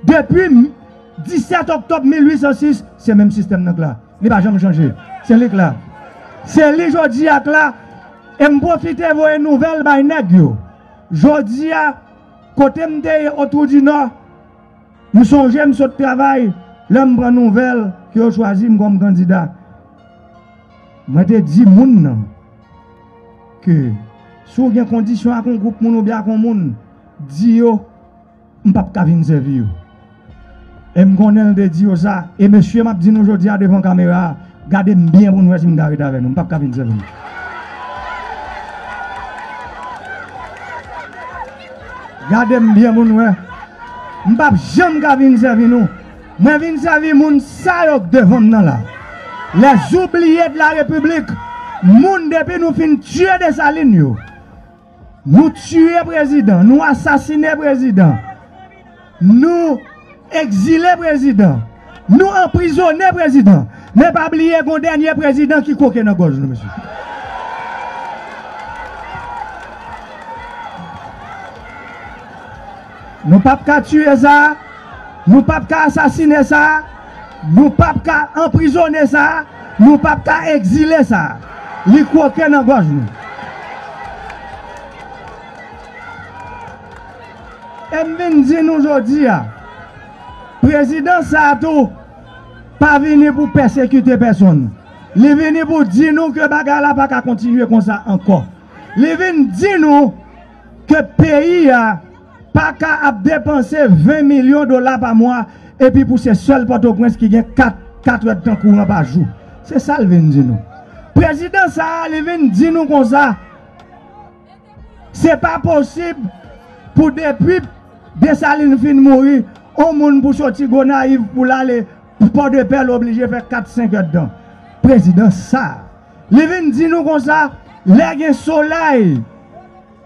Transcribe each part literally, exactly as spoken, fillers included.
Depi m-, disèt oktòb mil uit san sis, se menm sistèm nan k la. Li pa janm chanje. Se li k la. Se li jodi a k la. E m pwofite voye nouvèl bay nèg yo. Jodi a, kote m te ye Otwou di Nò, m sonje m sot travay, lè m pran nouvèl ke yo chwazi m kòm kandida. Mwen te di moun nan ke si w gen kondisyon ak yon gwoup moun oubyen ak yon moun, di yo m p ap ka vin sèvi yo. E m konnen l te di yo sa. E mesye, m ap di nou jodi a devan kamera a, gade m byen pou n wè si m ka ret avè nou. M p ap ka vin sèvi nou. Gade m byen pou n wè. M p ap janm ka vin sèvi nou. Mwen vin sèvi moun sa yo k devan m nan la. Les oubliés de la République. Moun depi nou fin tiye Desalin yo. Nou tiye prezidan, nou asasinen prezidan, nou egzile prezidan, nou anprizonnen prezidan. Men pa bliye gon dènye prezidan ki kwoke nan gòj nou, mesye. Nou p ap ka tiye sa, nou p ap ka asasinen sa, nou p ap ka anprizonnen sa, nou p ap ka egzile sa. Li kwoke nan gòj nou. E m vin di nou jodi a, prezidan sa a tou pa vini pou pèsekite pèsonn. Li vini pou di nou ke bagay la pa ka kontinye konsa ankò. Li vin di nou ke peyi a pa ka ap depanse ven milyon dola pa mwa, epi pou se sèl Pòtoprens ki gen kat, kat èdtan kouran pa jou. Se sa l vin di nou. Prezidan sa a, li vin di nou konsa, se pa posib pou depi Desalin fin mouri, on moun pou soti Gonayiv pou l ale Pòdepè, l oblije fè kat, senk èdtan. Prezidan sa a, li vin di nou konsa, lè gen solèy,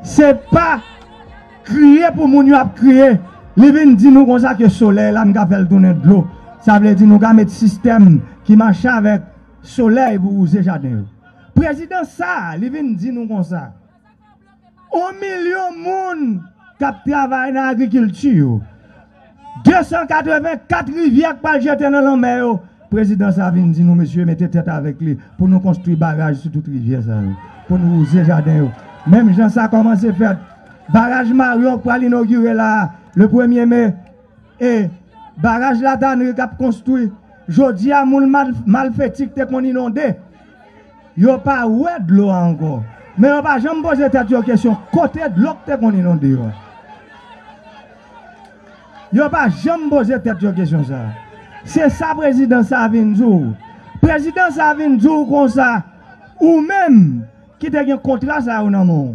se pa kriye pou moun yo ap kriye. Li vin di nou konsa ke solèy la, n ka fè l tounen dlo. Sa vle di nou ka met sistèm ki mache avèk solèy pou wouze jaden yo. Prezidan sa a, li vin di nou konsa, on milyon moun k ap travay nan agrikilti yo. De san katreven kat rivyè k pral jete nan lanmè yo. Prezidan sa a vin di nou, mesye, mete tèt avèk li pou nou konstwi baraj sou tout rivyè sa yo, pou nou wouze jaden yo. Menm jan sa kòmanse fèt, baraj Maryon k pral inogire la a, le premye me, e baraj Latanri k ap konstwi. Jodi a, moun mal, malfeti k te konn inonde, yo pa wè dlo a ankò. Men yo pa janm poze tèt yo kesyon, kote dlo k te konn inonde yo a? Yo pa janm poze tèt yo kesyon sa a. Se sa prezidan sa a vin di w. Prezidan sa a vin di w konsa, ou menm ki te gen kontra sa yo nan men w,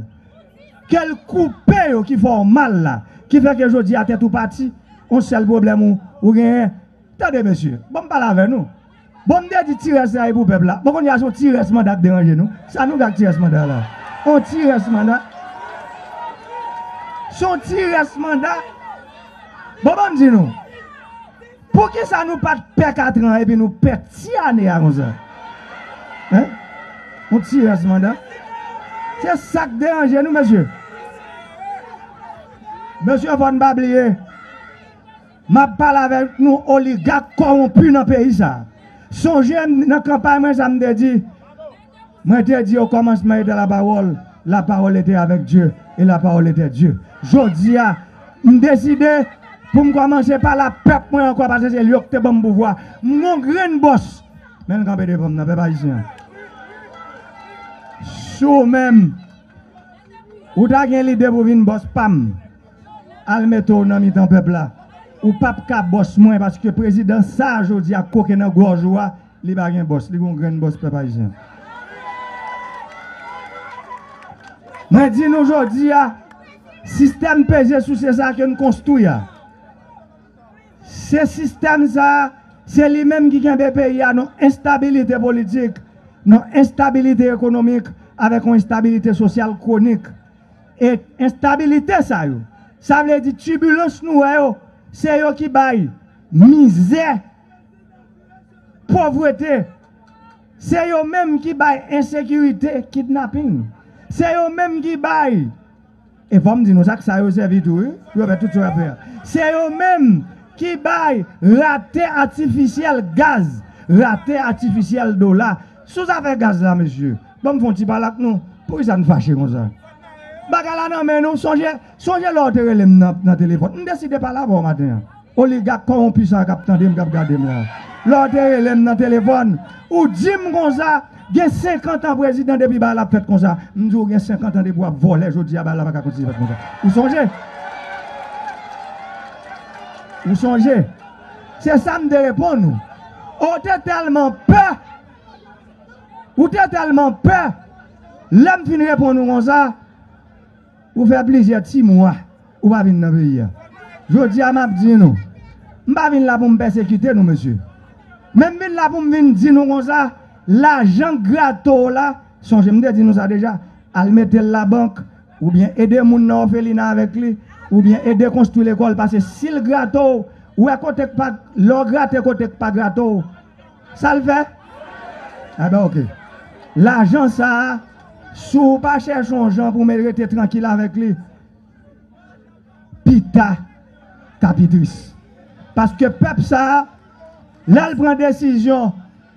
ke l koupe yo ki fè w mal la, ki fè ke jodi a tèt ou pati, yon sèl pwoblèm ou, ou genyen. Tande, mesye, ban m pale avè nou. Bon, m te di ti rès la e pou pèp la. Bon, kounye a, se yon ti rès manda k deranje nou. Sa nou gen ak ti rès manda la? Yon ti rès manda. Se yon ti rès manda. Bon, ban m di nou. Poukisa nou pa t pè katran epi nou pè ti ane a konsa? Hein? Yon ti rès manda. Se sa k deranje nou, mesye. Mesye, fò n pa bliye. M ap pale avèk nou oligak kòwonpi nan peyi sa a. Sonje m nan kanpay mwen sa m te di. Mwen te di, au commencement était la parole, la parole était avec Dieu, et la parole était Dieu. Jodi a, m deside pou m kòmanse pale ak pèp mwen ankò, paske se li yo ki te ban m pouvwa. M gon grenn bòs, men l kanpe devan m nan, pèp ayisyen an. Si w menm, ou ta gen lide pou vin bòs pa m, al mete w nan mitan pèp la. Ou p ap ka bòs mwen, paske prezidan sa a jodi a koke nan gòj ou a, li pa gen bòs, li gon grenn bòs pèp ayisyen. Mwen di nou jodi a, sistèm peze souse sa ke n konstwi a, se sistèm sa a, se li menm ki kenbe peyi a nan enstabilite politik, nan enstabilite ekonomik, avèk yon enstabilite sosyal kwonik. E enstabilite sa yo, sa vle di tibilans nou wè yo, se yo ki bay mizè, povrete, se yo menm ki bay ensekirite, kidnaping, se yo menm ki bay, e fò m di nou sa, sa yo sèvi tou, wi, pou yo fè tout sa yo ap fè a. Se yo menm ki bay rate atifisyèl gaz, rate atifisyèl dola. Sou zafè gaz la, mesye, ban m fè yon ti pale ak nou. Poukisa n fache konsa? Bagay la nan men nou. Sonje, sonje lè w te rele m nan, nan telefòn. M deside pale avè w maten an. Oligak kòwonpi sa k ap tande m, k ap gade m la. Lè w te rele m nan telefòn, ou di m konsa, gen senkant an prezidan depi bagay la ap fèt konsa. M di w gen senkant an depi w ap vòlè, jodi a bagay la pa ka kontinye fèt konsa. Ou sonje? Ou sonje? Se sa m te reponn ou. Ou te tèlman pè. Ou te tèlman pè. Lè m fin reponn ou konsa, ou fè plizyè ti mwa ou pa vin nan peyi a. Jodi a, m ap di nou, m pa vin la pou m pèsekite nou, mesye. Men m vin la pou m vin di nou konsa, lajan grato w la, sonje m te di nou sa deja, al mete l labank, oubyen ede moun nan òfelina avèk li, oubyen ede konstwi lekòl, paske si l grato w, ou wè kote k pa, lè w grate kote k pa grato w, sa l fè? Enben, oke. Lajan sa a, si w pa chèche yon jan pou w rete trankil avèk li, pita k ap pi tris. Paske pèp sa a, lè l pran desizyon,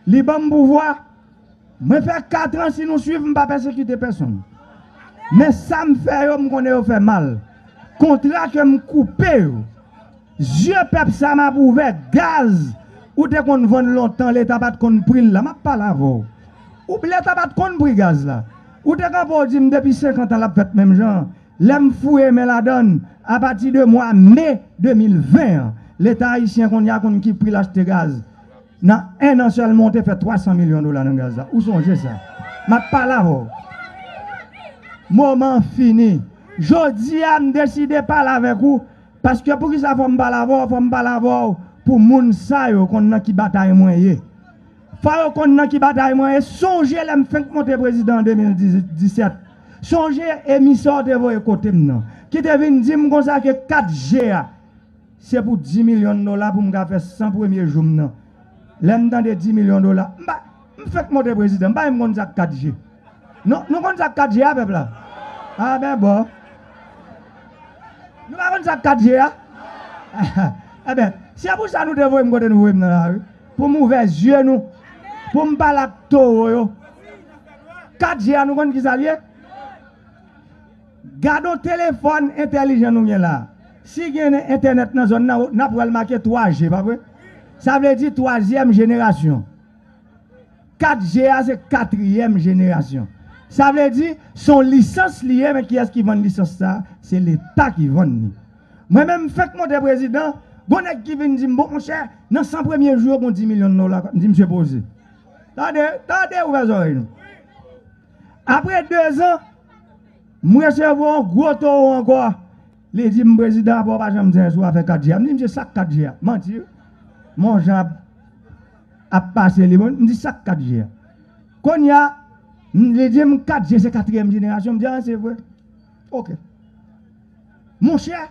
li ban m pouvwa, mwen fè kat an, si nou swiv, m pa pèsekite pèsonn. Men sa m fè yo, m konnen yo fè mal. Kontra ke m koupe yo, zye pèp sa m ap ouvè. Gaz, ou te konn vann lontan, Leta pa t konn pri l la. M ap pale avè w. Ou, Leta pa t konn pri gaz la. Ou te kanpe, w di m depi senkant an l ap fèt menm jan. Lè m foure men ladan l, apati de mwa me de mil ven an, Leta ayisyen kounye a konn ki pri l achte gaz. Nan en an sèlman, w te fè twa san milyon dola nan gaz la. Ou sonje sa? M ap pale avè w. Moman an fini. Jodi a, m deside pale avèk ou. Paske poukisa fò m pale avè w? Fò m pale avè w pou moun sa yo konn nan ki batay mwen ye. Fò yo konn nan ki batay mwen ye. Sonje lè m fenk monte prezidan an de mil disèt. Sonje emisè w te voye kote m nan, ki te vin di m konsa ke kat G a, se pou dis milyon dola pou m ka fè san premye jou m nan. Lè m tande dis milyon dola, m pa, m fenk monte prezidan, m pa menm konn sa k kat G. Non, nou konn sa k kat G a, pèp la? A ben bon. Nou pa konn sa k kat G a? Eben, se pou sa nou te voye m kote nou voye m nan la, wi. Pou m ouvè zye nou. Pou m pale ak towo yo. Kat G a, nou konn ki sa l ye? Gade yon telefòn entèlijan nou gen la. Si gen entènèt nan zòn nan, n ap wè l make twa G, pa vre? Sa vle di twazyèm jenerasyon. Kat G a se katriyèm jenerasyon. Sa vle di, se yon lisans li ye, men kiyès ki vann lisans sa a? Se Leta ki vann li. Mwen menm, m fenk monte prezidan, gon nèg ki vin di m, bon, monchè, nan san premye jou yo, gon dis milyon dola. M di, misye poze. Tande, tande, ouvè zòrèy nou. Apre dezan, m resevwa yon gwo towo ankò. Li di m, prezidan, apa w pa janm di anyen sou afè kat G a? M di, misye, sa k kat G a? Manti, wi. Men yon jan ap, ap pase li, bon, m di, sa k kat G a? Kounye a, m, li di m, kat G se katriyèm jenerasyon. M di, a, se vre. Oke. Monchè,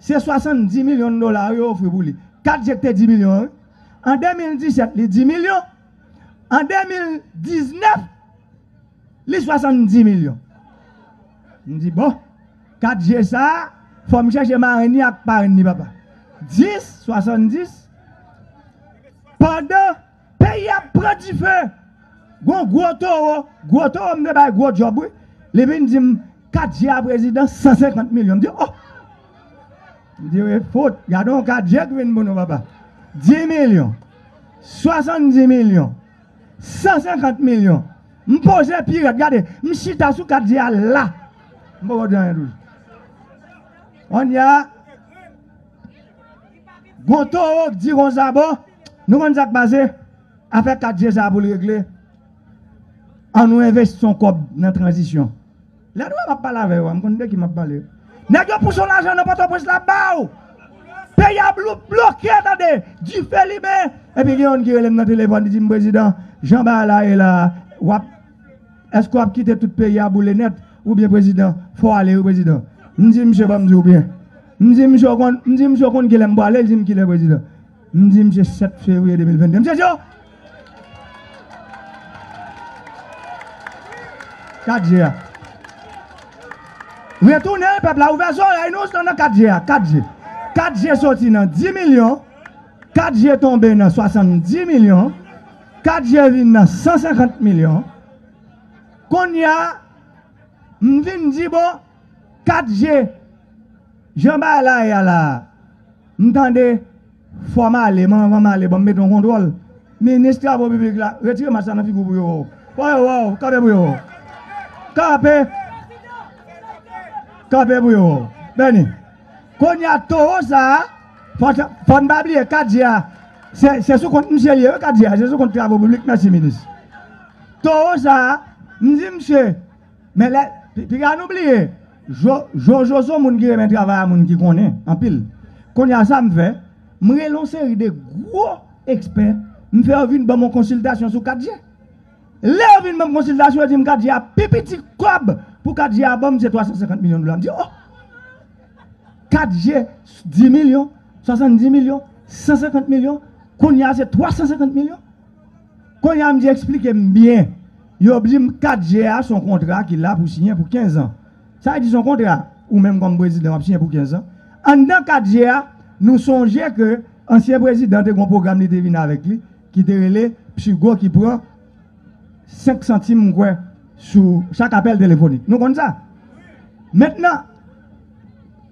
se swasanndis milyon dola yo ofri pou li. Kat G te dis milyon an, wi. An de mil disèt, li dis milyon. An de mil diznèf, li swasanndis milyon. M di, bon, kat G sa a, fò m chèche marenn li ak parenn li, papa. Dis, swasanndis. Pandan peyi a ap pran dife, gon gwo towo, gwo towo m te bay gwo djòb, wi. Li vin di m, kat G a prezidan, san senkant milyon. M di, oh! M di, wi, fout, gade yon kat G ki vin pou nou, papa. Dis milyon, swasanndis milyon, san senkant milyon. M poze pi rèd, gade, m chita sou kat G a la. M poko di anyen toujou. Kounye a, gon towo k di konsa, bon, nou konn sa k pase? Afè kat G sa a pou l regle, ann nou envesti yon kòb nan tranzisyon. Lè nou wè m ap pale avè yo a, m konn de ki m ap pale. Nèg yo pouse yon lajan nan Pòtoprens la ba w. Peyi a blou-, bloke, tande, dife limen. Epi gen youn ki rele m nan telefòn, li di m, prezidan, jan bagay la ye la, w ap, èske w ap kite tout peyi a boule nèt? Oubyen prezidan, fò w ale wi, prezidan. M di misye, ban m di w byen. M di misye, w konn, m di misye, w konn kilè m prale? Li di m kilè, prezidan. M di misye, sèt fevriye de mil venn de. Misye di, oh! Kat G a. Retounen, pèp la, ouvè zòrèy nou, se nan kat G a, kat G. Kat G soti nan dis milyon, Kat G tonbe nan swasanndis milyon, Kat G vin nan san senkant milyon. Kounye a, m vin di, bon, Kat G, jan bagay la ye a la, m tande, fò m ale, men anvan m ale, ban m mete yon kontwòl. Minis Travo Piblik la, retire mas la nan figi w pou yo wè w. Fò yo wè w, kanpe pou yo wè w. Kanpe! Kanpe pou yo wè w. Bèni. Kounye a, towo sa a, fò, fò n pa bliye, Kat G a, se, se sou kont misye l ye, wi, Kat G a, se sou kont Travo Piblik, mèsi, minis. Towo sa a, m di misye, men lè, pi- piga nou bliye, Jo- Jojo se yon moun ki renmen travay a moun ki konnen anpil. Kounye a, sa m fè, m rele yon seri de gwo ekspè, m fè yo vin ban m yon konsiltasyon sou Kat G. Lè yo vin ban m konsiltasyon, yo di m Kat G a pi piti kòb pou Kat G a ban m se twa san senkant milyon dola. M di, oh! Kat G, dis milyon, swasanndis milyon, san senkant milyon, kounye a se twa san senkant milyon. Kounye a m di, eksplike m byen. Yo di m Kat G a se yon kontra ki la pou siyen pou kenz an. Sa vle di se yon kontra, ou menm kòm prezidan w ap siyen pou kenz an. Anndan Kat G a, nou sonje ke ansyen prezidan te gen yon pwogram li te vin avèk li, ki te rele Psigo ki pran senk santim, m kwè, sou chak apèl telefonik. Nou konn sa? Mentnan,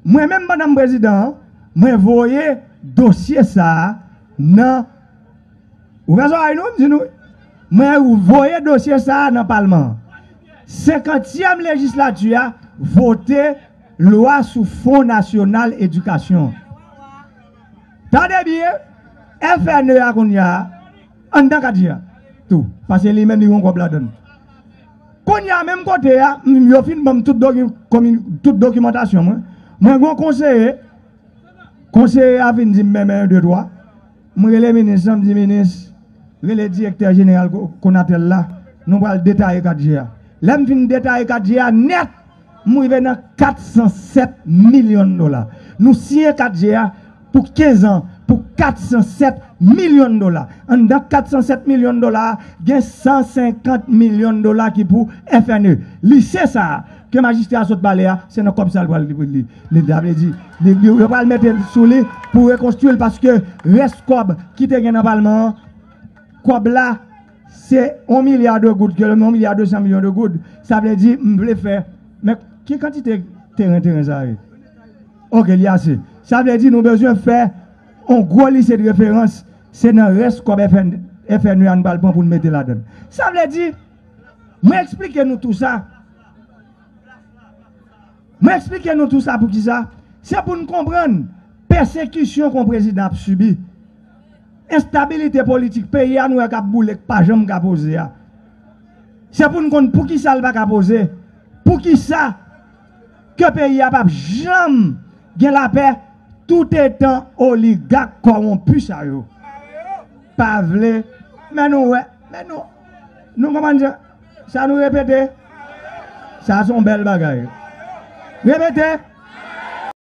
mwen menm pandan m prezidan an, mwen voye dosye sa a nan, ouvè zòrèy nou, m di nou, mwen voye dosye sa a nan palman an. Senkantyèm lejislati a vote lwa sou Fon Nasyonal Edikasyon. Tande byen, F N E a kounye a, anndan Kat G a tou, paske li menm li gen yon kòb ladan l. Kounye a, menm kote a, m- yo fin ban m tout, doki- komi- tout dokimantasyon mwen. Mwen gen yon konseye, konseye a vin di m, men, men, de, twa. M rele minis lan, m di, minis, rele direktè jeneral Ko- Konatel la, nou pral detaye Kat G a. Lè m fin detaye Kat G a nèt, m rive nan kat san sèt milyon dola. Nou siyen Kat G a pou kenz an, pou kat san sèt milyon dola. Anndan kat san sèt milyon dola a, gen san senkant milyon dola ki pou F N E. Lise sa a, ke majistra a sot pale a, se nan kòb sa a l pral li, li, li, li, sa vle di, li, li, yo pral mete sou li pou rekonstwi l, paske rès kòb ki te gen nan palman an, kòb la, se yon milya de goud, ke yon milya de san milyon de goud. Sa vle di, m vle fè, men ki kantite teren, teren sa a ye? Ok, li ase. Sa vle di, nou bezwen fè yon gwo lise de referans, se nan rès kòb F N, F N E a nou pral pran pou n mete ladan l. Sa vle di, mwen eksplike nou tou sa. Mwen eksplike nou tou sa pou ki sa. Se pou n konprann pèsekisyon ke yon prezidan ap sibi. Enstabilite politik peyi a nou wè k ap boule, k pa janm ka poze a. Se pou n konn pou ki sa l pa ka poze. Pou ki sa ke peyi a p ap janm gen lapè toutetan oligak kòwonpi sa yo pa vle. Men nou wè, men nou, nou konprann sa, sa nou repete. Sa se yon bèl bagay. Repete.